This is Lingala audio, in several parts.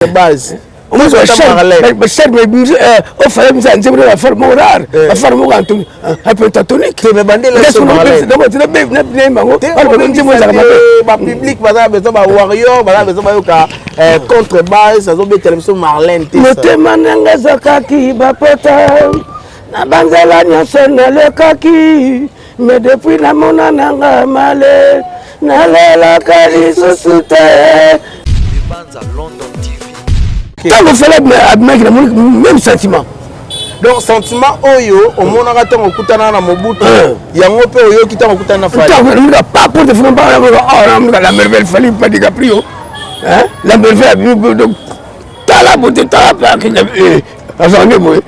Base ofale misa nzembo na bafare moko rare, bafare moko pentatonique. Bango nzembo ezalaka mabe. Bapublic baza na besoin, bawarrior baza na besoin bayoka contre base azobetela biso Marlène te. Motema nanga ezakaki bapota na banzela nyonso nalekaki, mais depuis namona nanga male, nalelaka lisusu te. Ntango Fally abimaki, namoni même sentiment. Donc sentiment oyo omonaka ntango okutana na Mobutu, yango mpe oyoki ntango okutana na Fally? Ntango pas pour te faire la merveille, Fally pas DiCaprio, hein, la merveille abimi. Donc tala bote, tala azalaka nde boye,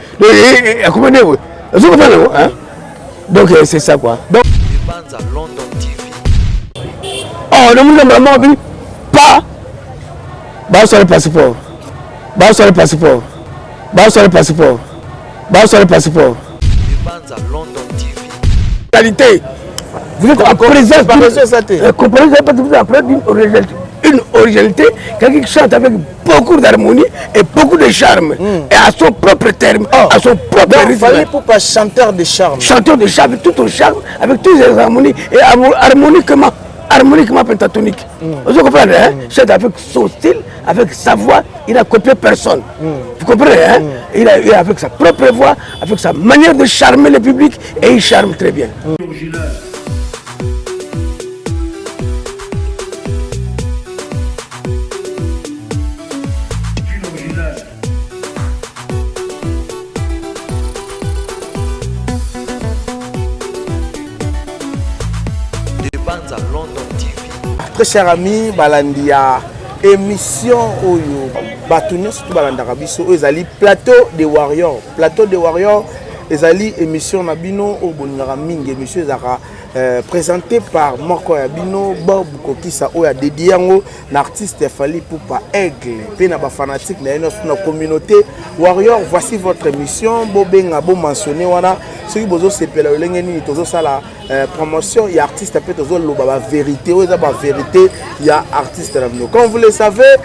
akoma nde boye, azokopana yango, hein. Donc c'est ça quoi. Donc oh, namoni na mbala moko bi pa basala passeport, basala passeport, basala passeport, basala passeport. Qualité, vous êtes en présence d'une originalité, une originalité, quelqu'un qui chante avec beaucoup d'harmonie et beaucoup de charme et à son propre terme, à son propre Donc, rythme. Fally Ipupa, chanteur de charme. Chanteur de charme, tout au charme, avec toutes les harmonies et harmoniquement, harmoniquement pentatonique. Vous comprenez, hein? Chante avec son style, avec sa voix, il n'a copié personne. Vous comprenez, hein? Il a avec sa propre voix, avec sa manière de charmer le public, et il charme très bien. Très cher ami balandi ya émission oyo, bato nyonso to balandaka biso, oyo ezali Plateau de Warrior. Plateau de Warrior ezali émission na bino oyo bolingaka mingi. Émission ezalaka présenté par moko ya bino, Bob Kokisa, oyo adédié yango na artiste Fally Ipupa Aigle mpe na bafanatique na ye nyonso, na communauté warrior. Voici votre émission. Bobenga, bomentionne wana soki bozosepela lolenge nini tozosala promotion ya artiste mpe tozoloba bavérité oyo eza bavérité ya artiste na bino. Comme vous le savez,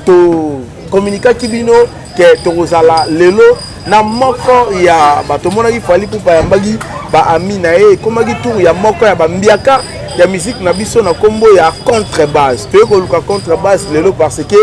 tocommunikaki bino ke tokozala lelo na moko ya bato. Omonaki Fally Ipupa yambaki baami na ye, ekomaki tour ya moko ya bambiaka ya musique na biso na nkombo ya Contrebase. Toye koluka Contrebase lelo parce que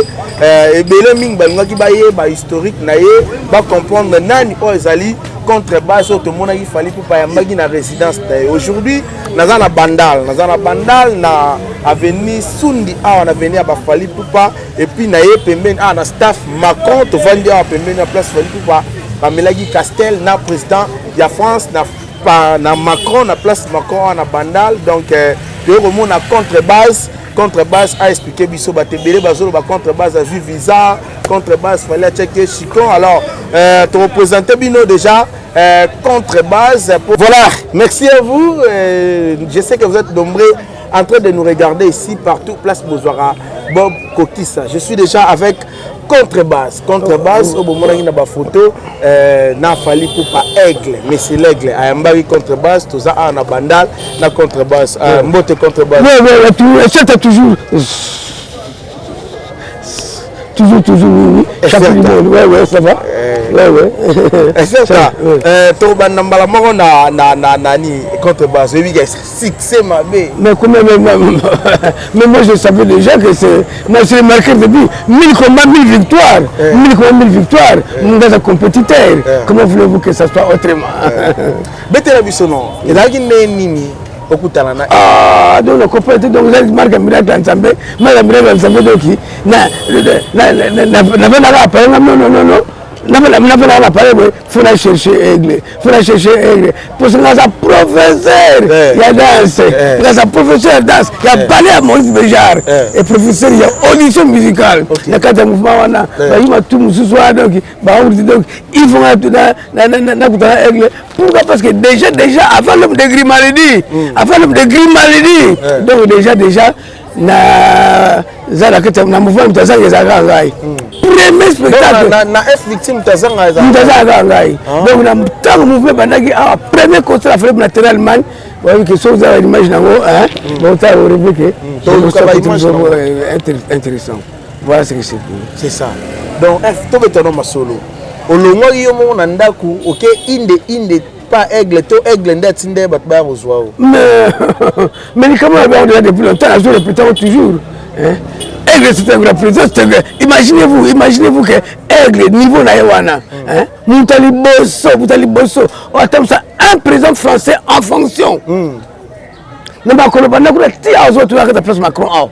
ebele mingi balingaki bayeba historique na ye, bacomprendre nani oyo ezali Contrebase oyo tomonaki Fally Ipupa yambaki na résidence na ye. Aujourd'hui naza na Bandal, naza na Bandal na avenue Sundi, awa na avenue ya baFally Ipupa. Et puis na ye pembeni awa na staff Macron, tovandi awa pembeni ya place Fally Ipupa bamelaki Castel na président ya France na Macron, na place Macron awa na Bandal. Donc toye komona Contrebase. Contrebase a expliqué biso. Bato ebele bazoloba Contrebase azwi visa, Contrebase Fally atiaki chicon. Alors toreprésente bino déjà Contrebase. Voilà, merci à vous. Je sais que vous êtes nombreux en train de nous regarder ici, partout place bozwaka Bob Kokisa. Je suis déjà avec Contrebase. Contrebase oyo bomonaki na bafoto na Fally Ipupa Aigle, mais c'est l'Aigle ayambaki Contrebase. Toza awa na Bandal na Contrebase. Mbote Contrebase. Ouais, c'est toujours toujours, toujours, oui, oui. Chaque monde, ouais, ça va. Ouais. C'est ça. Tobanda mbala moko na nani, Contrebase, oyebi ke succès mabe. Mais comment, mais moi je savais déjà que c'est. Moi c'est marqué depuis 1000 combats, 1000 victoires. 1000 combats, 1000 victoires. Mon gars, c'est compétiteur. Comment voulez-vous que ça soit autrement? Betela biso non. Ezalaki nde nini okutana na Ah, donc na comprendre te. Donc ezali marque ya miracle ya Nzambe, marque ya miracle ya Nzambe. Donc navandaka appareil nga, non, non, non, non, navandaka na appareil boye, faut na chercher Aigle, faut na chercher Aigle, parce que nga aza professeur ya danse, nga aza professeur ya danse ya ballet ya Maurice Béjart et professeur ya audition musicale na kati ya mouvement wana, bayima tu mosusu wana. Donc baurti, donc il faut nga nakutana Aigle. Pourquoi? Parce que déjà, déjà, avant l'homme de Grimaldi, avant l'homme de Grimaldi, donc déjà, déjà, na za na kati na mouvement moto azanga ezalaka ngai. Premier spectacle na F Victime, moto azanga? Moto azangaka ngai. Donc na ntango mouvement ebandaki awa, premier concert afrebe na terrain Allemagne, oyebi ke soki ozala image nango, botala orebe ke intéressant. Voilà ce que c'est. C'est ça. Donc tobetano masolo, olongwaki yo moko na ndako, oke inde inde pa Aigle to Aigle nde atindi ye bato baya kozwa o? Mais likambo na bango déjà depuis longtemps, nazo répéter toujours, hein? Aigle, c'est un grand président, c'est un grand... Imaginez-vous, imaginez-vous que Aigle, niveau na ye wana, hein? Moto ya liboso, moto ya liboso oyo atambusa un président français en fonction na bakolo banda kuna ti awa ozotuna kata place Macron awa,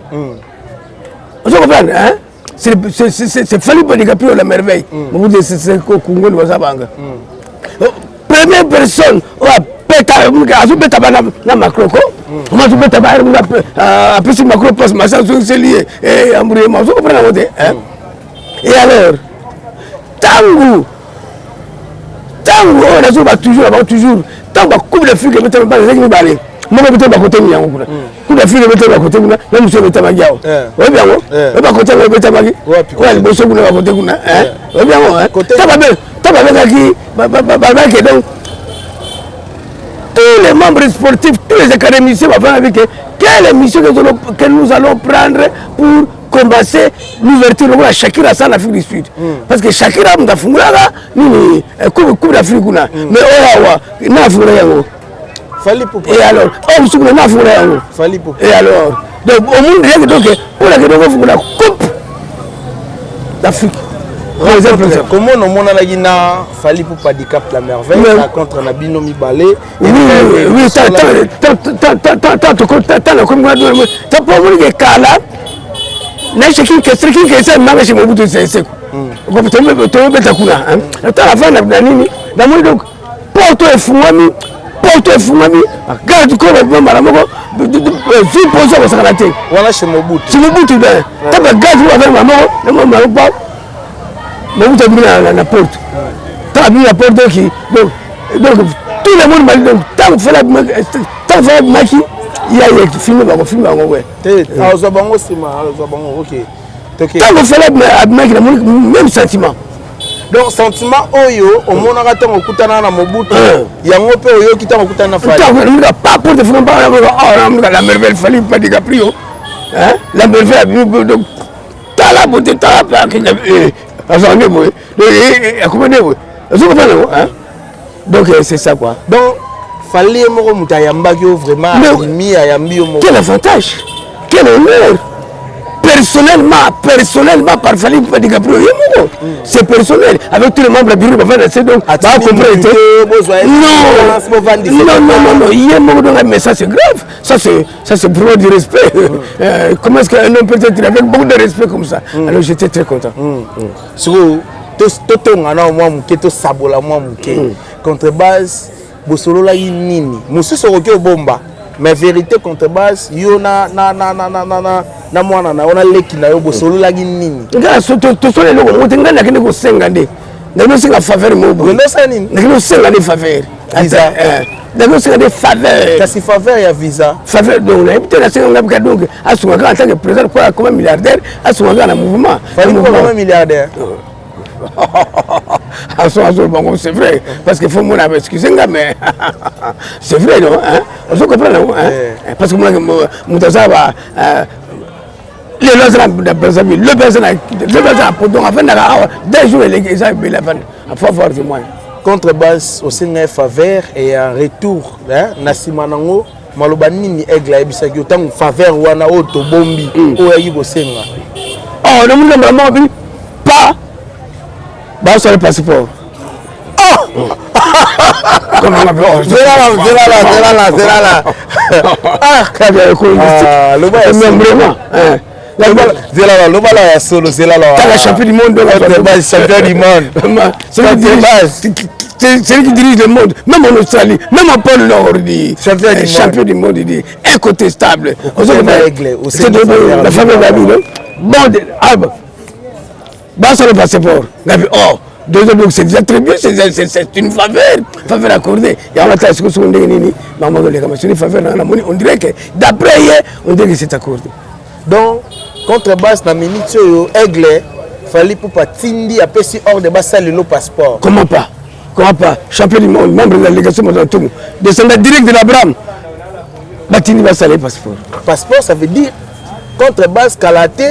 ozo comprendre, hein? C'est Fally DiCaprio, la merveille. Mobutu Sese Kungoni baza banga première personne oyo apeta, azobeta bana na Macron ko oma, azobeta ba, apesi Macron place, masi azongiseli ye embrouillement, ozo comprendre yango te. Et alors ntango oyo nazoba toujours na bango, toujours ntango bacoupe d'Afrique ebetama, bana ezalaki mibale, moko ebetama bakote yango kuna, Coupe d'Afrique ebetama bakote kuna, na mosu ebetamaki awa. Oyebi yango, oyebi bakote yango ebetamaki oyo liboso kuna, bakote kuna, oyebi yango. Ntango babengaki, babaki, donc tous les membres sportifs, tous les académiciens bavandi que quelle émission que nous allons prendre pour commencer l'ouverture lokola Shakira asala na Afrique du Sud, parce que Shakira moto afungolaka nini, Coupe d'Afrique kuna, mais oyo awa na afungola yango. Et alors oyo mosuku na afungola yango. Et alors donc omoni déjà que donc mpona kende kofungola Coupe d'Afrique. Comment omonanaki na Fally Ipupa Dicap la Merveille, rencontre na bino mibale? Oui, nakomi kuna, po omonike kala nayekinkesa manga chez Mobutu Seseko, tobeta kuna, tala fa na nini, namoni donc porte efungwami, porte efungwami, garde corps mbala moko zwi poso kosakana te. Wana chez Mobutu? Chez Mobutu. Ben ta bagarde bavandi mbala moko, namoni Mobutu abimi na porte, ntango abimi na porte, donc tout le monde bali, donc ntango Fally abimaki, ya ye filme bango, filme bango we. Azwa bango nsima, azwa bango, ok. Ntango Fally abimaki, namoni même sentiment. Donc sentiment oyo omonaka ntango okutana na Mobutu, yango mpe oyoki ntango okutana na Fally? Pa porte funa, la merveille Fally pa DiCaprio, la merveille abimi, donc tala bote, tala azwaka nde boye, akoma nde boye, ozokopana yango. Donc c'est ça quoi. Donc Fally ye moko moto ayambaki yo vraiment, abimi, ayambi yo moko? Quel avantage, quel honneur, personnellement, personnellement par Fally DiCaprio ye moko. C'est personnel, avec tous les membres ya bureau bavanda se, donc bacomprendre te. Non, non, non, non, ye moko. Donc mais ça, c'est grave, ça, c'est vraiment du respect. Comment est-ce qu'un homme peut être avec beaucoup de respect comme ça? Alors j'étais très content. Sikoyo totonga na mwa moke, tosabola mwa moke. Contrebasse, bosololaki nini mosusu okoki obomba? Mais vérité, contrebasse, yo na mwana na yo, na leki na yo, bosololaki nini? Nga tosala eloko moko te. Ngai nakende kosenga nde, nakende kosenga faveur moko boye. Osala nini? Nakende kosenga nde faveur. Visa? Nakende kosenga nde faveur. Kasi faveur ya visa? Faveur, donc nayebi te, nasenga ngai bika, donc asunga kaka en tant que président kwa akoma milliardaire, asunga kaka na mouvement. Fally akoma milliardaire? Aso azo bango, c'est vrai, parce que faut mona, excuse nga, mais c'est vrai, non, hein? Ozo comprendre non, hein? Parce que mona moto aza ba lelo aza na Brazzaville, lobi aza na, lobi aza na poto, donc afandaka awa 2 jours eleki, eza ebele, afanda, faut avoir des moyens. Contrebasse, osenga ye faveur et en retour, na nsima nango maloba nini Aigle ayebisaki yo ntango faveur wana oyo tobombi, oyo ayaki kosenga? Oh, namoni na mbala moko bi pa basala passeport. Zelala, zelala, zelala. Vraiment. Zelala, lobala ya solo, zelala. Tala, champion du monde. Champion du monde. C'est celui qui dirige le monde, même en Australie, même en pôle Nord, il dit. Champion du monde. Champion du monde, il dit. Incontestable. C'est la famille Babi, non? Bon, ah, bah, le passeport. Oh, deuxième, donc c'est déjà très bien, c'est une faveur, faveur accordée. Il y a un ce que c'est une faveur, on dirait que, d'après hier, on dirait que c'est accordé. Donc, contrebasse, na minute oyo, Aigle Fally Ipupa tindi, apesi ordre basalelo passeport? Comment pas? Comment pas? Champion du monde, membre de la délégation Mosantongo, descendant direct de l'Abraham, batindi basala passeport. Passeport, ça veut dire contrebasse kala te.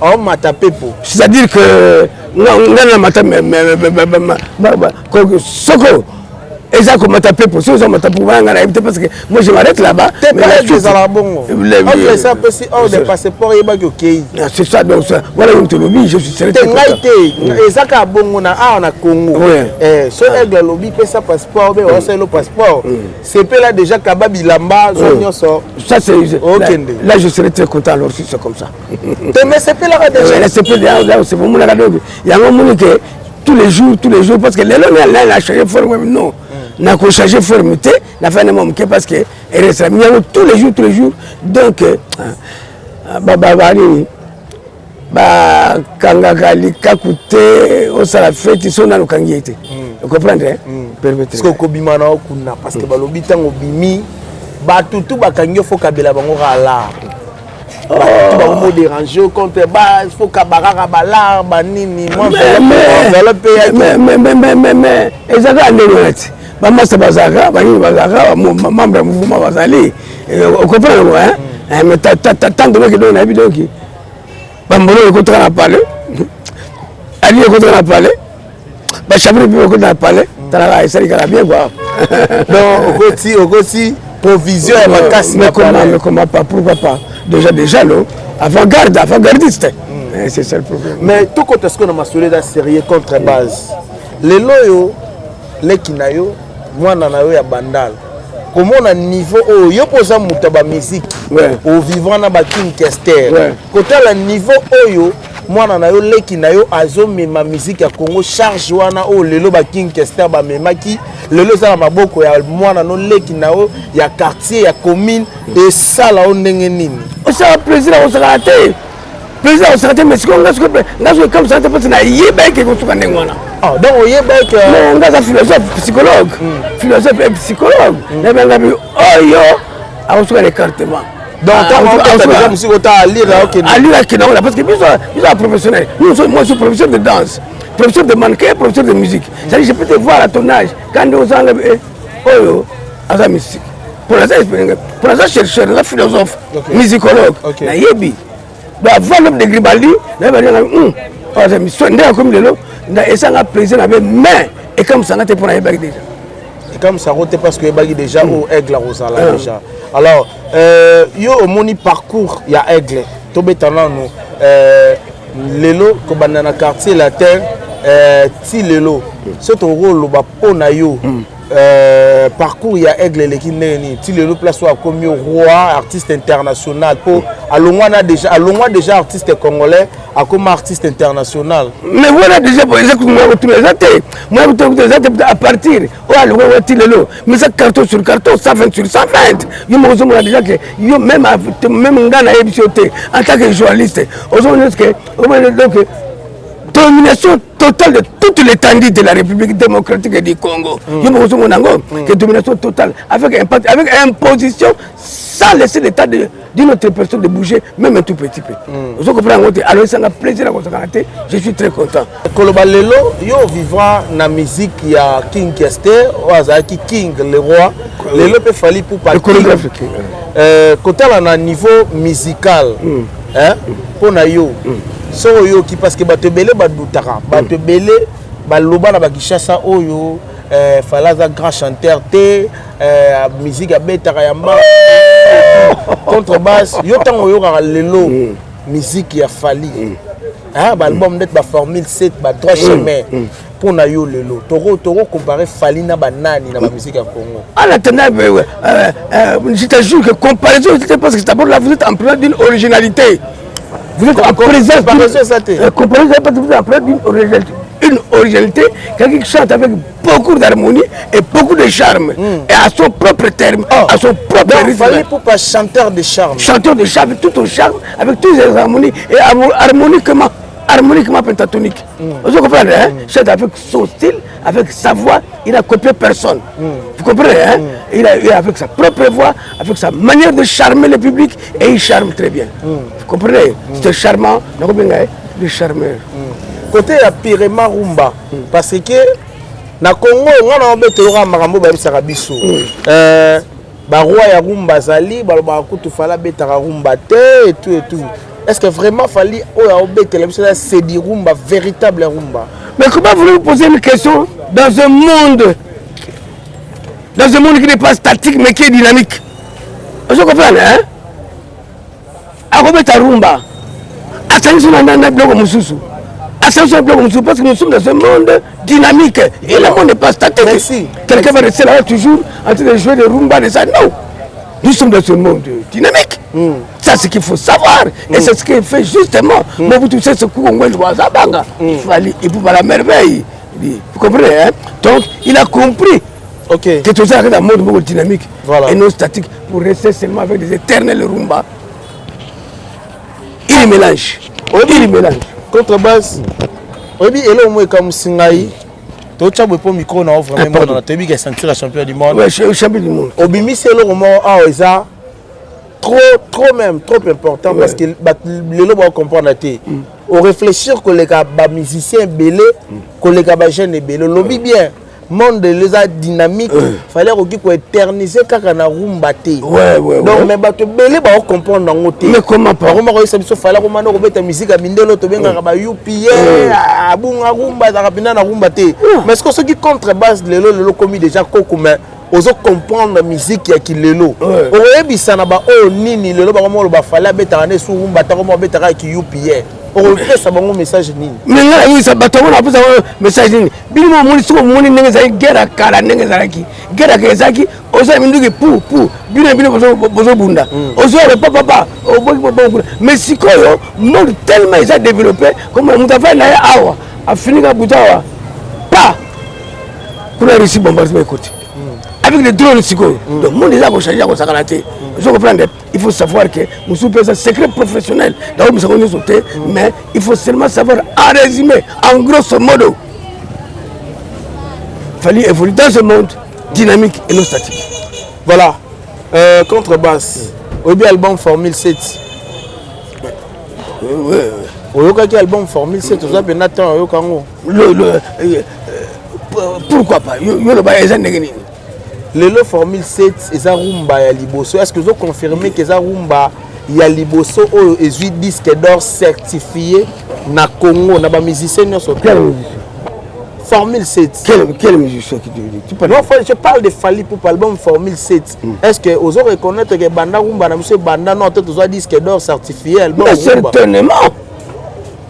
Aomata pepo. C'est-à-dire que nga na mata, soko eza komata pepo, soki oza mata pepo wana, nga nayebi te, parce que moi je m'arrête là-bas. Te, pe ezalaka bongo, esa apesi ordre passeport, eyebaki okei. C'est ça. Donc ça, voilà, yo tolobi, je suis te, ngai te, eza kaka bongo na awa na Congo. So Aigle alobi pesa passeport, obe osalelo passeport, sepela déjà, kaba bilamba zo nyonso. Ça c'est okende. Là je serais très content alors si c'est comme ça. Te, mais sepelaka déjà. Sepela, c'est omonaka. Donc yango omoni ke tous les jours, tous les jours, parce que lelo na changer forme, non, nakochange forme te, nafandi mwa moke parce que eresala yango tous les jours, tous les jours. Donc banini bakangaka likaku te, osala feti so nano okangi ye te, ocomprendre? Parce que okobima na yo kuna, parce que balobi ntango obimi, bato tu bakangi yo, faut kabela bango kaka lar, bato bango déranger contre ba, faut kaba kaka balar banini. Enveloppe. Mais eza kaka ndenge wana ti bamasa bazalaka, banini bazalaka, membre ya mouvement bazali, ocomprendre? Mais tant donné que donc nayebi, donc bambolo ekotaka na palais, ali ekotaka na palais, bachambre mpe ekota na palais, talaka esali kaka bien quoi. Donc okoti provision ya makasi. Mais comment, mais comment pas, pourquoi pas? Déjà lo avant-garde, avant-gardiste, c'est ça le problème. Mais tokota sikoyo na masolo eza sérieux. Contre base, lelo oyo leki na yo, mwana na yo ya Bandal, komona niveau oyo yo mpo oza moto ya bamusique, ovivre na baKing Kester, kotala niveau oyo mwana na yo, leki na yo azomema musique ya Congo, charge wana oyo lelo baKing Kester bamemaki, lelo eza na maboko ya mwana no, leki na yo ya quartier, ya commune, esala yo ndenge nini? Osala plaisir akosakana te, plaisir akosaka te. Mais sikoyo nga soki ekamisaka te, mpasi nayeba eke kosuka ndenge wana. Donc oyeba eke? Nga aza philosophe, psychologue, philosophe et psychologue. Nayeba bi oyo akosuka na écartement. Donc ntango mosuku ota alire akende. Alire akende yango, parce que biso biso professionnel, nous, moi je suis professeur de danse, professeur de mannequin, professeur de musique. C'est-à-dire je peux te voir à ton âge, quand ozanga oyo aza mystique, pour naza chercheur, naza philosophe, musicologue, nayebi avant l'homme de Gribali, nayebi aza mission nde akomi lelo. Esanga plaisir na be, mais ekamusanga te mpo nayebaki déjà. Ekamusaka te parce que oyebaki déjà oyo Aigle akozala déjà. Alors yo omoni parcours ya Aigle, tobeta nanu lelo kobanda na Quartier Latin ti lelo, so tokoki koloba mpo na yo, parcours ya Aigle eleki ndenge nini ti lelo place oyo akomi roi, artiste international? Mpo alongwa na déjà, alongwa déjà artiste congolais, akoma artiste international. Mais voilà, déjà eza kotuna, eza te moya kotuna, eza te. À partir oyo alongwa ti lelo, mais eza carton sur carton, 120 sur 120. Yo moko ozomona déjà ke yo même, même nga nayebi yo te en tant que journaliste, ozomona ke donc domination totale de toute l'étendue de la République démocratique du Congo. Yo moko ozomona yango que domination totale avec impact, avec imposition, sans laisser l'état d'une autre personne de bouger même un tout petit peu. Ozo comprendre yango te? Alors esanga plaisir akosakana te, je suis très content. Koloba lelo yo vivra na musique ya King Kester oyo azalaki king, le roi, lelo mpe Fally Ipupa, kotala na niveau musical, mpo na yo soki oyoki, parce que bato ebele badutaka, bato ebele baloba na baKinshasa oyo Fally aza grand chanteur te, musique abetaka ya mba contrebasse. Yo ntango oyokaka lelo musique ya Fally, baalbum neti baFormule 7, baDroit Chemin, mpo na yo lelo toko comparer Fally na banani na bamusique ya Congo? En attendant, je t'assure que comparaison, c'était parce que d'abord là, vous êtes en présence d'une originalité. Vous êtes en présence d'une comparaison parce que vous êtes en présence d'une originalité. Une originalité, quelqu'un qui chante avec beaucoup d'harmonie et beaucoup de charme. Et à son propre terme, à son propre Donc, rythme. Fally Ipupa, chanteur de charme. Chanteur de charme, tout au charme, avec toutes les harmonies et harmoniquement pentatonique. Vous comprenez, hein? Chante avec son style, avec sa voix, il n'a copié personne. Vous comprenez, hein? Il a avec sa propre voix, avec sa manière de charmer le public, et il charme très bien. Vous comprenez? C'est charmant, donc, le charmeur. Côté ya pirema rumba, parce que na Congo nga na obetelaka makambo bayebisaka biso, baroi ya rumba azali, balobaka kutu Fally abetaka rumba te, etu etu. Est ce que vraiment Fally oyo aobetela biso eza sedi rumba, véritable rumba? Mais comment voulez-vous poser une question dans un monde qui n'est pas statique mais qui est dynamique? Ozo comprendre, hein? Akobeta rumba, asangisi na biloko mosusu, asangisi na biloko mosusu, parce que nous sommes dans un monde dynamique et le monde n'est pas statique. Merci. Quelqu'un va rester là toujours en train de jouer de rumba, de ça? Non, nous sommes dans un monde dynamique. Ça, c'est ce qu'il faut savoir. Et c'est ce qu'il fait justement. Mobutu Sese Seko Ngbendu Wa Za Banga. Il fallait, il pouvait la merveille. Vous comprenez, hein? Donc, il a compris que tout ça est un monde beaucoup dynamique et non statique pour rester seulement avec des éternels rumba. Il mélange. Il mélange. Contrebasse, oyebi eloko moko ekamwisi ngai, totya boye mpo micro na yo vraiment pardon. Monana, toyebi ke ceinture ya champion du monde. Ouais, champion du monde. Obimisi eloko moko awa, eza trop, trop même trop important, parce que bato lelo bakocomprendre te. Oréfléchir koleka bamusicien ebele, koleka bajeune ebele. Olobi bien, monde lelo eza dynamique, Fally akoki koéterniser kaka na rumba te. Donc mais bato ebele bakocomprendre yango te. Mais comment pas? Bakoma koyesa biso Fally akomanda kobeta musique ya mindele oyo tobengaka ba UPA, abunga rumba, azalaka mpenza na rumba te. Mais ce que soki contrebasse lelo, lelo komi déjà koko, mais ozo comprendre musique ya kilelo, okoyebisa na baoyo nini lelo bakoma oloba Fally abetaka nde su rumba, ta koma abetaka ya ki UPA, okopesa bango message nini? Mais ngai nayebisa bato yango, napesa bango message nini? Bino momoni, soki omoni ndenge ezalaki guerre ya kala, ndenge ezalaki guerre ya kala, ezalaki oza minduki pu pu, bino na bino bozobunda, ozoya papapa, oboki bobongo kuna. Mais sikoyo monde tellement eza développé, comme moto afai na ye awa, afinika butu awa, pa kuna Russie, bombardement ekoti avec les drones sikoyo. Donc monde eza kochange, ya kosakana te. Ozo comprendre? Il faut savoir que mosusu mpe eza secret professionnel, nakomisango nyonso te, mais il faut seulement savoir, en résumé, en grosso modo, Fally évolue dans ce monde dynamique et non statique. Voilà. Contrebasse, oyebi album Formule 7? Ouais. Oyokaki album Formule 7? Oza mpenza ntan oyoka yango? Pourquoi pas? Yo loba, eza ndenge nini? Lelo Formule 7 eza rumba ya liboso. Est ce que ozoconfirme ke eza rumba ya liboso oyo ezwi disque d'or certifié na Congo, na bamusicien nyonso? Quel musicien? Formule 7. Quel musicien qui te dit? Tu parles? Non, je parle de Fally Ipupa, album Formule 7. Est-ce que ozo reconnaître que banda rumba na biso banda non te tozwa disque d'or certifié album Mais rumba? Certainement.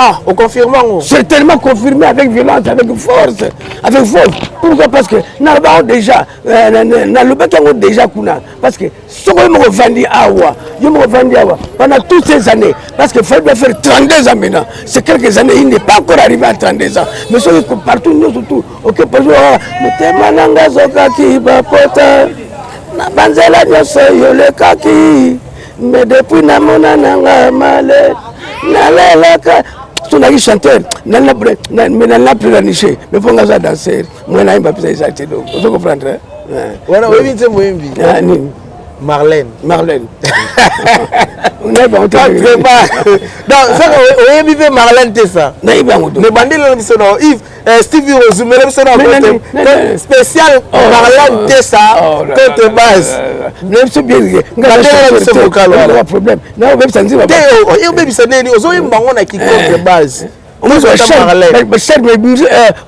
Ah, oconfirme yango? Certainement confirmé avec violence, avec force, avec force. Pourquoi? Parce que naloba déjà, nalobaki yango déjà kuna, parce que soki yo moko ovandi awa, yo moko ovandi awa pendant toutes ces années, parce que Fally doit faire 32 ans maintenant, c'est quelques années, il n'est pas encore arrivé à 32 ans, mais soki partout nyonso tout oke, partout motema nanga azokaki bapota na banzela nyonso yolekaki, mais depuis namona nanga male nalelaka. So naki chanteur, mais nalina pleurnicher, mais mpo nga aza danser, moi nayemba mpeza eza te. Donc ozo comprendre? Wana oyebi nzembo oyembi? Nini? Marlène. Marlène, nayebi yango te. Donc soki oyebi mpe Marlène te, ça Nayebi yango te. Mais bandela biso na Yves, Stevie, rozumela biso na spécial Marlène te, ça contrebasse. Nayebi biso bien. Bandela biso vocal wana. Problème na obebisa nzembo. Te, obebisa nini? Ozoyemba yango na kicontrebasse.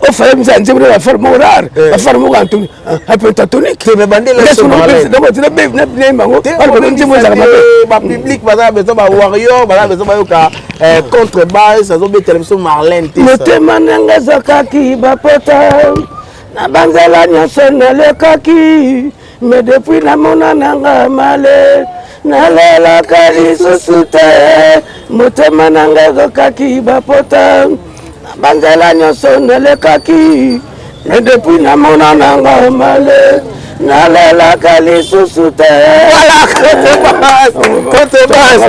Ofale misa nzembo na bafare moko rare, bafare moko pentatonique. Mais bandela biso Marlène. Nayemba yango, nzembo ezalaka mabe. Bapublic baza na besoin, bawarrior baza na besoin bayoka contrebasse azobetela biso Marlène te. Motema nanga ezokaki bapota na banzela nyonso nalekaki, mais depuis namona nanga male nalelaka lisusu te. Motema nanga ezokaki bapota na banzela nyonso nalekaki, mais depuis namona nanga male nalelaka lisusu te. Voilà, contrebasse, contrebasse,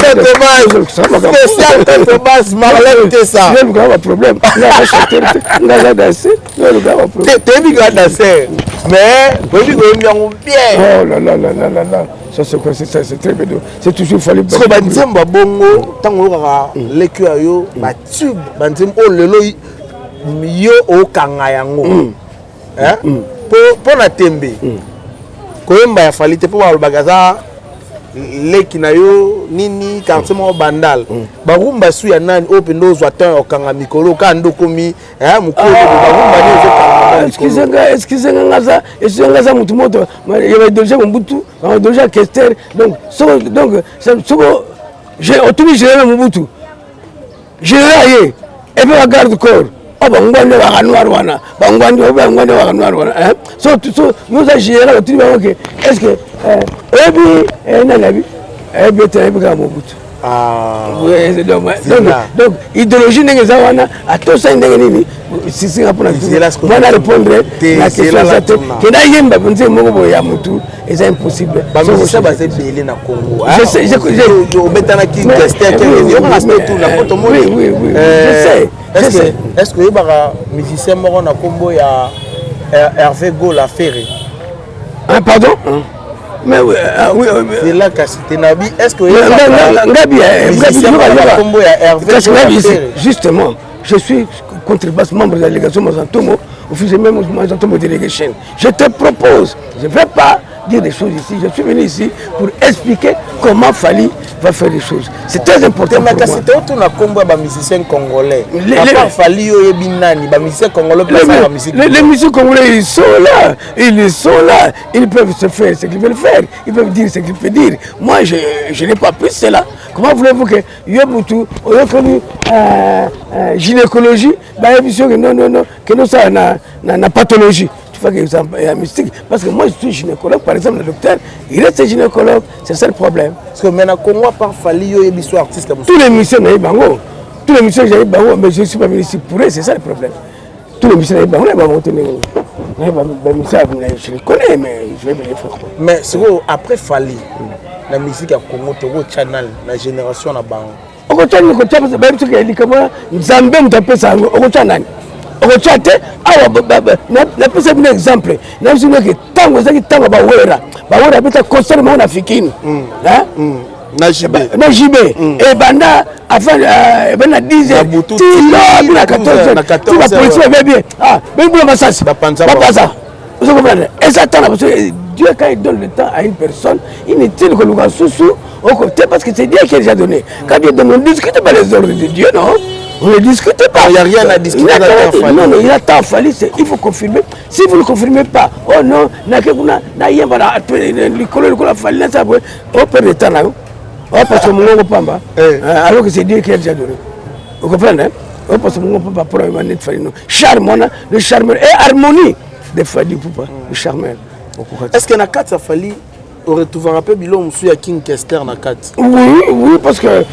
contrebasse, spécial contrebasse, Marlène te ça. Noluka baproblème, nga chanteur te, nga aza danse, noluka baproblème. Toyebi ka danser, mais oyebi koyembi yango bien. Oh là là là là là là, ça c'est quoi? C'est ça, c'est très bien, c'est toujours fallu. Parce que banzembo ya bongo, ntango oyokaka leki ya yo, batube, banzembo oyo lelo yo okanga yango mpo na tembe koyemba ya Fally te, mpo balobaka aza Leki na yo nini, quartier moko Bandal, barumba su ya nani oyo mpenza ozwa temps ya kokanga mikolo kaka nde okomi mokolo, barumba nini ozokanga? Excuse nga, excuse nga, ngaza, excuse nga, aza motu moto ya baidéologie Mobutu, baidéologie ya Kester. Donc soko, donc soko otuni général Mobutu, général ye epe bagarde corps oyo bangwandi baka noir wana, bangwandi oyo, bangwandi baka noir wana. So so yo oza général, otuni bango ke est ce que oyebi nani? Abi ayebi ete ayebi kaka Mobutu. Donc idéologie ndenge eza wana, atosani ndenge nini sisinga mpona mwana répondre na question eza te. Kenda yemba nzembo moko boye ya motu, eza impossible. Bamusicien baza ebele na Congo. Obetanaki yokaka ste na po tomoni. Est ce que oyebaka musicien moko na nkombo ya Hervé Gola Ferre? Pardon, mais oui, oui. C'est là kasi te nabi, est ce que ngabi nkombo ya Hervé? Justement, je suis contrebasse, membre de la délégation Mazantomo, officier même Mazantomo Delegation. Je te propose, je ne vais pas dire des choses ici, je suis venu ici pour expliquer comment Fally va faire les choses. C'est très important pour moi. Kasi te otuna nkombo ya bamusicien congolais, à part Fally, oyebi nani bamusicien congolais? Les musiciens congolais, ils sont là, ils sont là, ils peuvent se faire ce qu'ils veulent faire, ils peuvent dire ce qu'ils peuvent dire. Moi, je n'ai pas plus cela. Comment voulez-vous que yo mutu oyokoli gynécologie, bayebi soki non, non, non, que nosala na pathologie? Tu fais exemple ya mystique, parce que moi je suis gynécologue par exemple. Le docteur, il reste gynécologue, c'est ça le problème. Parce que maintenant Congo, à part Fally, yo yebi so artiste? Tous les musiciens nayebi bango, tous les musiciens nayebi bango, mais je suis pas venu ici pour eux, c'est ça le problème. Tous les musiciens nayebi bango, nayebi bango te ndenge nayebi bamusiciens, je les connais, mais je vais venir faire quoi? Mais sikoyo, après Fally, na musique ya Congo tokotya nani na génération na bango? Okotya nini? Okotya, bayebi soki likambo wana Nzambe moto apesa yango. Okotya nani? Okotya te. Awa napesa bino exemple, nayebisi bino ke ntango ezalaki ntango bawera, bawera abeta concert moko na Fikini. Na JB. Na JB, ebanda avant, ebanda na 10 heures ti lobi na 14 heures, ti bapolisi babebi bebula masasi, bapanza. Ozo comprendre? Eza temps na biso. Dieu, quand il donne le temps à une personne, inutile koluka susu oko te, parce que c'est Dieu qui a déjà donné. Quand Dieu donne, on ne discute pas les ordres de Dieu, non, on ne discute pas. Il n'y a rien à discuter. Non, non, il a tant fallu, il faut confirmer. Si vous ne confirmez pas, oh non, nake kuna nayemba na likolo likolo afali na sa boye, o perdre temps na yo. Oh, parce que mongongo pamba, alors que c'est Dieu qui a déjà donné. Vous comprenez, hein? Oh, parce que mongongo pamba pour un net Fally, non. Charme wana, le charmeur et harmonie de Fally Ipupa, le charmeur. Est-ce que na kati ya Fally oretrouvaka mpe biloko mosusu ya King Kester na kati? Oui, parce que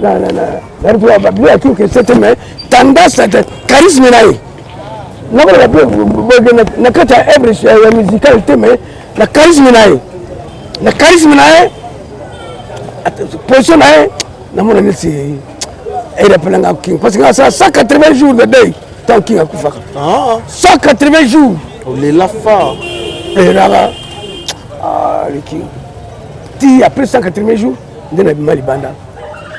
na biloko ya King Kester te, mais tendance, charisme na ye, nakoloba na kati ya œuvre ya musicale te, mais na charisme na ye, na charisme na ye, position na ye, namona neti erapelanga King, parce que asala 180 jours de deuil ntango King akufaka. 180 jours. Olela fort. Elaka le King ti après 180 jours nde nabima libanda.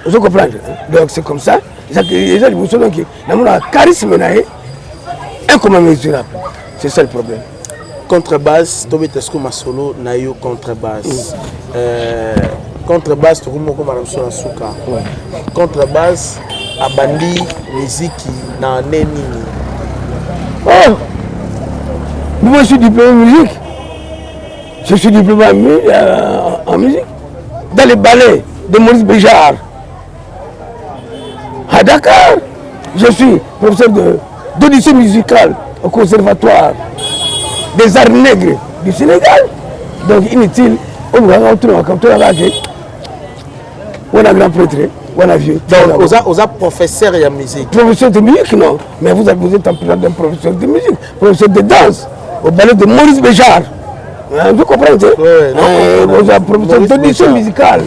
Ozo comprendre? Donc c'est comme ça, eza liboso. Donc namonaka charisme na ye incommensurable, c'est ça le problème. Contrebasse, tobeta siko masolo na yo. Contrebasse, contrebasse, tokomi okoma na biso na suka. Contrebasse abandi miziki na année nini? Oh, moi je suis diplômé en musique. Je suis diplômé en musique dans les ballets de Maurice Béjart à Dakar. Je suis professeur d'audition musicale au Conservatoire des arts nègres du Sénégal. Donc inutile olukaka wana grand prêtre, wana vieux. Donc oza professeur ya musique? Professeur de musique, non, mais vous êtes en présence d'un professeur de musique, professeur de danse au ballet de Maurice Béjart. Hein, vous comprenez? Ouais, non, oza professeur d'audition musicale,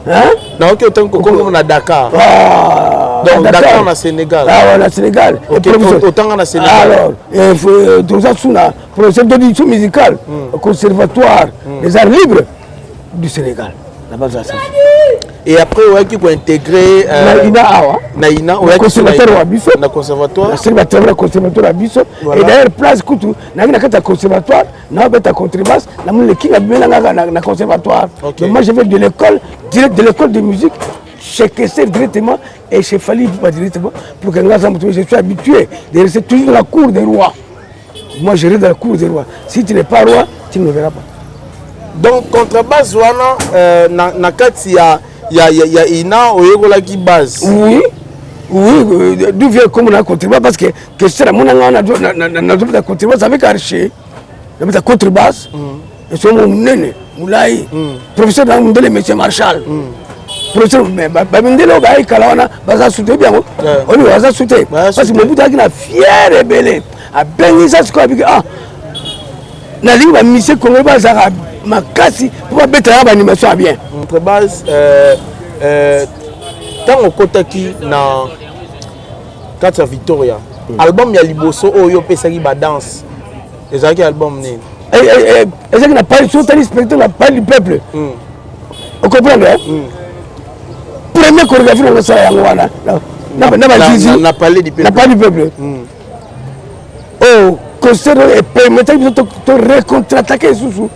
hein? Naoki otangi kokongo na Dakar. Ah, donc Dakar na Sénégal. Ah ouais, na Sénégal. Otanga na Sénégal. Alors toza suna professeur d'audition musicale au Conservatoire des arts libres du Sénégal. Na baza ça. Et après oyaki kointégrer na ina awa. Na ina. Oyaki conservatoire wa biso. Na conservatoire. Nasali batravaux na conservatoire ya biso. Et d'ailleurs, place kutu nayaki na kati ya conservatoire, naobeta contrebasse, namoni le King abimelanga na conservatoire. Donc moi, je vais de l'école direct, de l'école de musique chez Kester directement et chez Fally Ipupa directement, pour que nga moto, je suis habitué de rester toujours dans la cour des rois. Moi, je reste dans la cour des rois. Si tu n'es pas roi, tu ne me verras pas. Donc contrebasse wana, na kati ya ina, oyekolaki base? Oui, d'où vient comme na contrebasse, parce que Kester amonanga nazobeta contrebasse avec archer, nabeta contrebasse esomo monene molai. Professeur na mondele, monsieur Marshal, professeur. Bamindele oyo bayekala wana baza su te, oyebi yango, oyebi baza su te, parce que Mobutu azalaki na fier ebele, abengisa sikoyo, abiki: "Ah, nalingi bamusiciens congolais bazalaka makasi mpo babetelaka baanimation ya bien." Contrebasse, ntango okotaki na kati ya Victoria, album ya liboso oyo opesaki badanse ezalaki album nini? Ezalaki na Paris. So otali spectacle na Palais du Peuple, ocomprendre, première chorégraphie nango osala yango wana na bazizi. Na Palais du Peuple. Na Palais du Peuple. Oyo concert oyo epermettaki biso to recontre-attaquer lisusu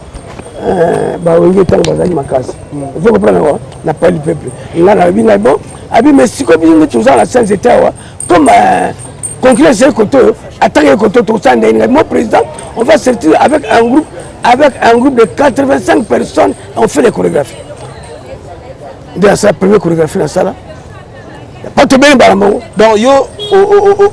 bawenge ntango bazalaki makasi. Ozo comprendre yango, na Palais du Peuple, nga nalobi ngai: "Bon, abi, mais sikoyo biso nde toza na sans ete awa, comme concurrence ye kote oyo, attaque kote oyo, tokosala ndenge ngai? Mon président, on va sortir avec un groupe de 85 personnes, on fait les chorégraphies." Nde nasala première chorégraphie, nasala bato ebele mbala moko. Donc yo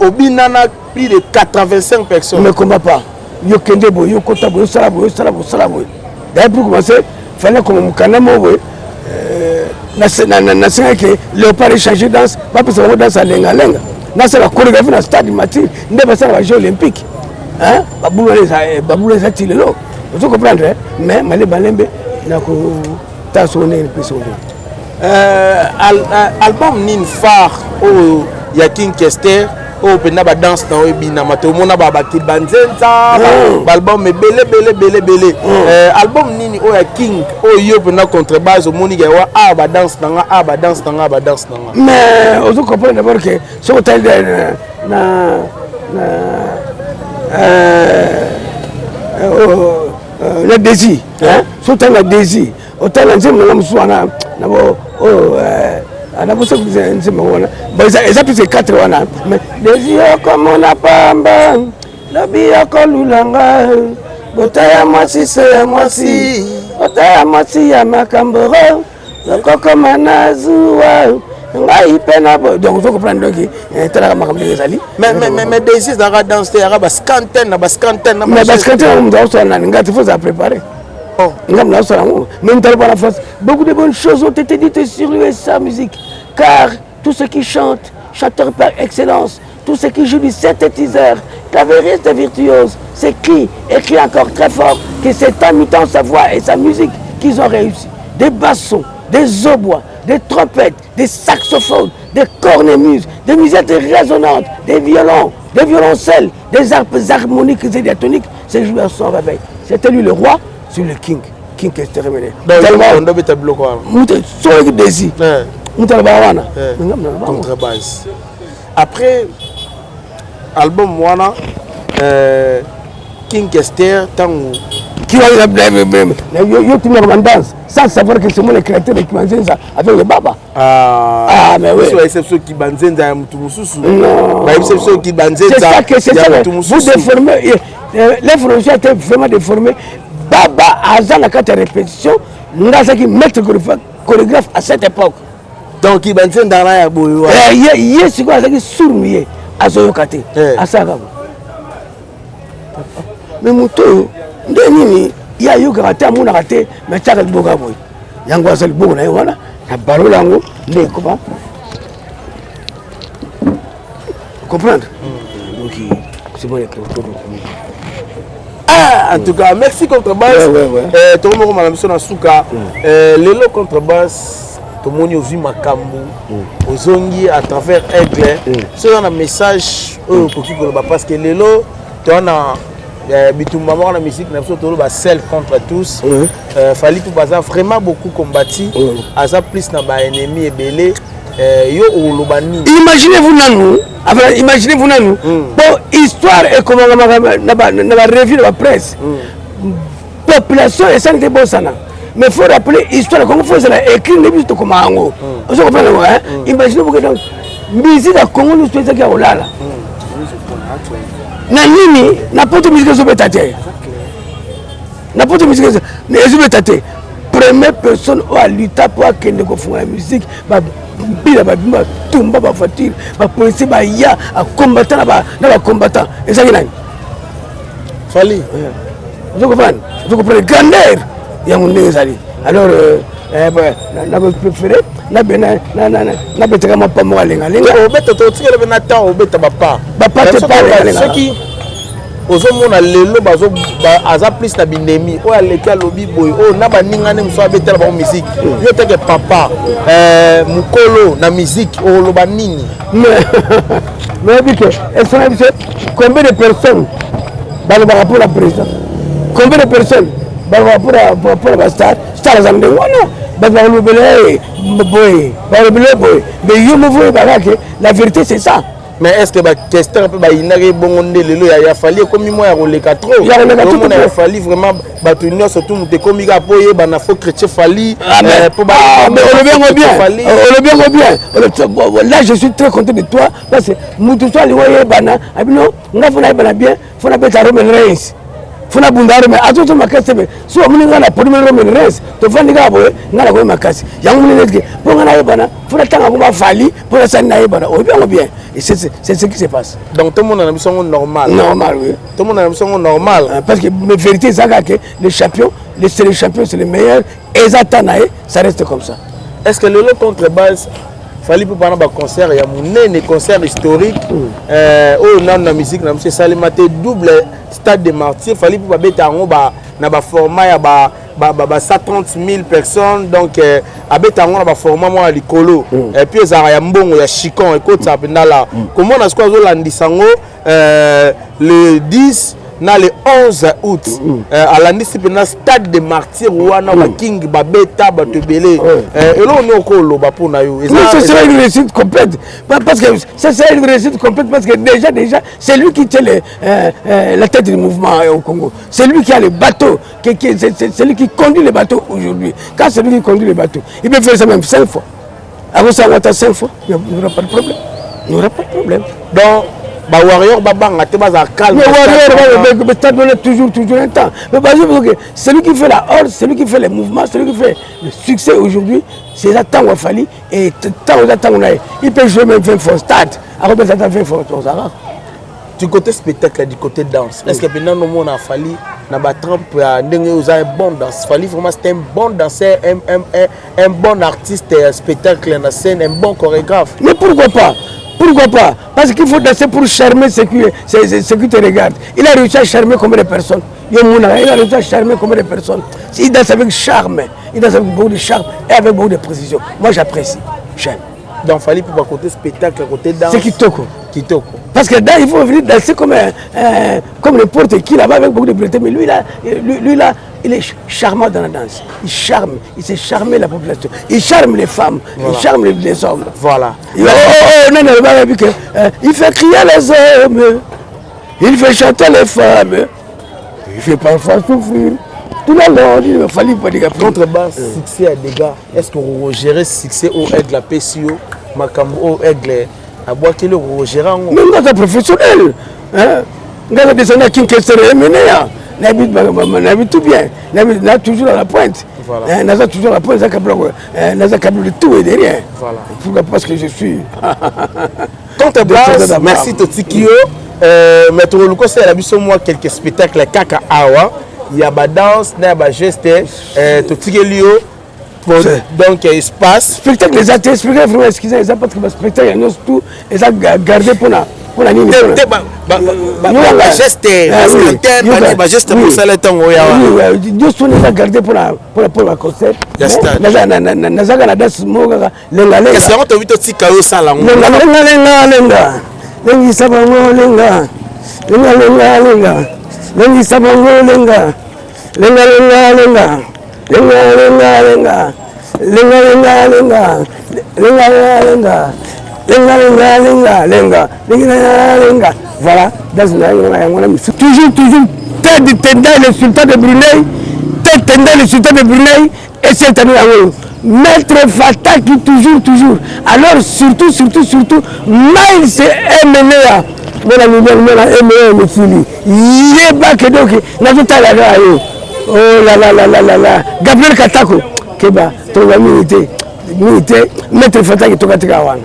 obinana plus de 85 personnes? Ne combat pas, yo kende boye, yo kota boye, osala boye, osala boye, osala boye. D'ailleurs, pour commencer, fallait koma mokanda moko boye, nasengaki Léopard échanger danse, bapesa bango danse alengalenga, nasala chorégraphie na stade Martyrs nde basala bajeux olympique. Babulu eza ti lelo, ozo comprendre. Mais malembe malembe, nakotala soko ndenge mpe soko ndenge. Album nini phare oyo ya King Kester, oyo mpenza badanse na oyo ebinama? Tomona bakili banzenza, baalbum ebele ebele ebele ebele. Album nini oyo ya King oyo yo mpenza contrebasse omoni yawa awa badanse na nga awa, badanse na nga awa, badanse na nga? Mais ozo comprendre d'abord que soki otali na Désir, soki otali na Désir, otali na nzembo nanga mosusu wana oyo nabosa nzembo wana, eza plus que 4 wana. Mais Désir, okomona pamba, lobi okolulanga bota ya mwasi se ya mwasi, bota ya mwasi ya makambo, okokoma na zuwa ngai mpe na. Donc ozo comprendre, donc talaka makambo ndenge ezali. Mais Désir ezalaka danse te, yaka bascanten na bascanten. Mais bascanten yango, moto akosala nani? Ngai te, faut ozala préparé. Nga moto akosala yango. Même tala bana France, beaucoup de bonnes choses ont été dites sur lui et sa musique, car tout ce qui chante, chanteur par excellence, tout ce qui joue du synthétiseur, clavieriste virtuose, s'écrit, écrit encore très fort que c'est en imitant sa voix et sa musique qu'ils ont réussi. Des bassons, des hautbois, des trompettes, des saxophones, des cornemuses, des musettes résonnantes, des violons, des violoncelles, des harpes harmoniques et diatoniques, c'est joué à son réveil. C'était lui le roi sur le king. King Kester Emeneya. Ndobeta biloko wana. Soki Désir, mutu alobaka wana. Contrebasse. Après album wana, King Kester ntango Yo tunaka bandanse sans savoir que c'est moi le créateur de Kimanzenza avec le Baba. Ah, mais oui, bayebisa biso Kibanzenza ya mutu mosusu. Bayebisa biso Kibanzenza ya mutu mosusu. Vous déformez l'information, a été vraiment déformée. Baba aza na kati ya répétition, nga azalaki maître chorégraphe à cette époque. Donc Kibanzenza na ya boye? Ye sikoyo azalaki sourd, ye azoyoka te, asalaka. Mais moto oyo nde nini? Ye ayokaka te, amonaka te, mais tiaka liboko ya boye, yango aza liboko na ye wana na balola yango nde ekoma comprendre. Donc c'est bon. Ah, en tout cas, merci contrebasse. Ouais. Tokomokoma na biso na suka. Lelo contrebasse, tomoni ozwi makambo, ozongi à travers Aigle. Soki oza na message oyo okoki koloba, parce que lelo toza na Bitumba moko na musique na biso, toloba seul contre tous. Fally Ipupa aza vraiment beaucoup combattu, aza plus na baennemi ebele. Yo oloba nini? Imaginez-vous nanu, enfin, imaginez-vous nanu, po histoire ekomangamaka na barevue, na bapresse, population esali te bosana. Mais faut rappeler histoire ya Congo, faut ezala écrit nde biso tokoma yango. Ozo comprendre yango, hein? Imaginez-vous que donc musique ya Congo nyonso ezaki ya kolala na nini, na poto musique ezobeta te, na poto musique ezobeta te. Première personne oyo aluta mpo akende kofungola musique, babila, babima, batumba bavoiture, bapolicier baya, acombattant na bacombattant, ezalaki nani? Fally. Ozo comprendre, ozo comprendre grandeur yango ndenge ezali. Alors nakopréféré nabetaka mapa moko alengalenga. Obeta, totikela mpe na temps, obeta bapa. Bapa te, pa alengalenga. Soki ozomona lelo aza plus na binemi oyo aleki, alobi boye, oyo na baningani mosusu abetela bango musique, yo teke papa mokolo na musique, oloba nini? Mais oyebi ke esona biso, combien de personnes balobaka mpona président, combien de personnes balobaka mpona bastar? Star aza ndenge wana, bato bakolobela ye boye, bakolobela ye boye, mais yo moko oyebaka ke la vérité, c'est ça. Mais est ce que bakester mpe bayinaki bongo nde lelo ya Fally ekomi mwa ya koleka trop? Ya koleka trop. Omona ya Fally vraiment, bato nyonso tu, moto ekomi kaka mpo oyebana, faut chrétien Fally. Ah, mais olobi yango bien, olobi yango bien. Là, je suis très content de toi, parce que mutu so alingi oyebana, abino nga faut nayebana bien, faut nabeta Roman Reigns, faut nabunda Roman azoto makasi te. So omoni nga na podium, Roman Reigns, tovandi kaka boye, nga nakomi makasi yango moni neti mpo nga nayebana, faut natanga ngo bafali mpo nasali nayebana. Oyebi yango bien et c'est ce qui se passe. Donc tomona na biso yango normal. Normal, oui. Tomona na biso yango normal. Parce que mais vérité eza kaka ke le champion, c'est le champion, c'est le meilleur, eza ta na ye, ça reste comme ça. Est ce que lelo contrebase Fally mpo bana baconcert ya monene, concert historique oyo nanu na musique na biso esalema te, double Stade de Martyr, Fally mpo babeta yango na baformat ya ba 130 000 personnes, donc abeta yango na baformat moko ya likolo, et puis ezalaka ya mbongo ya chicon, ekotisa mpenza la komona. Sikoyo azolandisa yango le 10 na le 11 août, alandisi mpenza Stade de Martyr wana, baking babeta bato ebele. Eloko nini okoloba mpona yo? Ce sera une réussite complète, parce que ce sera une réussite complète, parce que déjà c'est lui qui tient la tête du mouvement au Congo, c'est lui qui a le bateau, c'est lui qui conduit le bateau aujourd'hui. Quand c'est lui qui conduit le bateau, il peut faire ça même cinq fois. Akosala cinq fois, il n'y aura pas de problème, il n'y aura pas de problème. Donc bawarrior babanga te, bazala calme. Mais warrior, stade wana, toujours, toujours un temps. Mais parce que celui qui fait la horde, celui qui fait les mouvements, celui qui fait le succès aujourd'hui, c'est eza ntango afali et ntango eza ntango na ye. Il peut jouer même 20 fois stade, akobeta ata 20 fois, tozala. Du côté spectacle, du côté danse, est ce que mpena nomona Fally na batrempe ya ndenge oza un bon danse? Fally vraiment, c'est un bon danseur, un bon artiste ya spectacle na scène, un bon chorégraphe? Mais pourquoi pas? Pourquoi pas? Parce qu'il faut danser pour charmer ceux qui te regardent. Il a réussi à charmer combien de personnes? Il a réussi à charmer combien de personnes? Il danse avec charme. Il danse avec beaucoup de charme et avec beaucoup de précision. Moi, j'apprécie. J'aime. Donc Fally pour côté spectacle, côté danse? C'est kitoko. Kitoko. Parce que là, il faut venir danser comme n'importe qui là-bas avec beaucoup de beauté. Mais lui là, il est charmant dans la danse. Il charme, il sait charmer la population. Il charme les femmes, il charme les hommes. Oh, oh, oh, non, non, non, que, il fait crier les hommes, il fait chanter les femmes, il fait parfois souffrir. Tout le long, il fallait pas dire. Contrebasse, succès à dégâts. Est-ce que vous gérez succès au Aigle à PCO, makambo au Aigle abwakeli, okogérer yango? Mais nga aza professionnel, hein? Nga aza descendu ya King Kester Emeneya, nayebi tout bien, na toujours à la pointe. Naza toujours à la pointe, naza capable de tout et de rien. Pourquoi? Parce que je suis Contrebasse, merci, totiki yo, mais tokoluka osalela biso mwa quelques spectacles kaka awa ya badanse na ya bageste. Totikeli yo donc espace. Spectacle eza te, spectacle vraiment, excuse, eza parce que baspectacle nyonso tout eza garde mpona nini? Bageste, bageste mosala ntango oya. Nyonso wana eza garde mpona baconcert. Nazaka na danse moko kaka, lengalenga. Yango tobi totika yo osala yango. Lenga lenga lenga lenga, lengisa bango, lenga lenga lenga lenga. Lengisa bango lenga lenga lenga lenga lenga lenga lenga lenga lenga lenga lenga lenga lenga lenga lenga lenga lenga lenga voilà danse na yango na yango na misu toujours toujours Ted Tendai le sultan de Brunei Ted Tendai le sultan de Brunei et cette année yango Maître Fataki toujours toujours alors surtout surtout surtout Miles Emenea mwana mibali mwana Emenea mokili yeba ke donc nazotala kaka yo oh la la la la la la Gabriel Katako keba toloba mingi te mingi te Maître Fataki tokatika wana.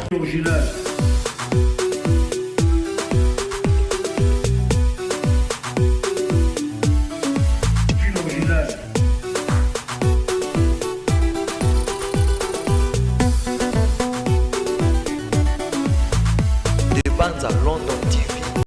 De Banza, London.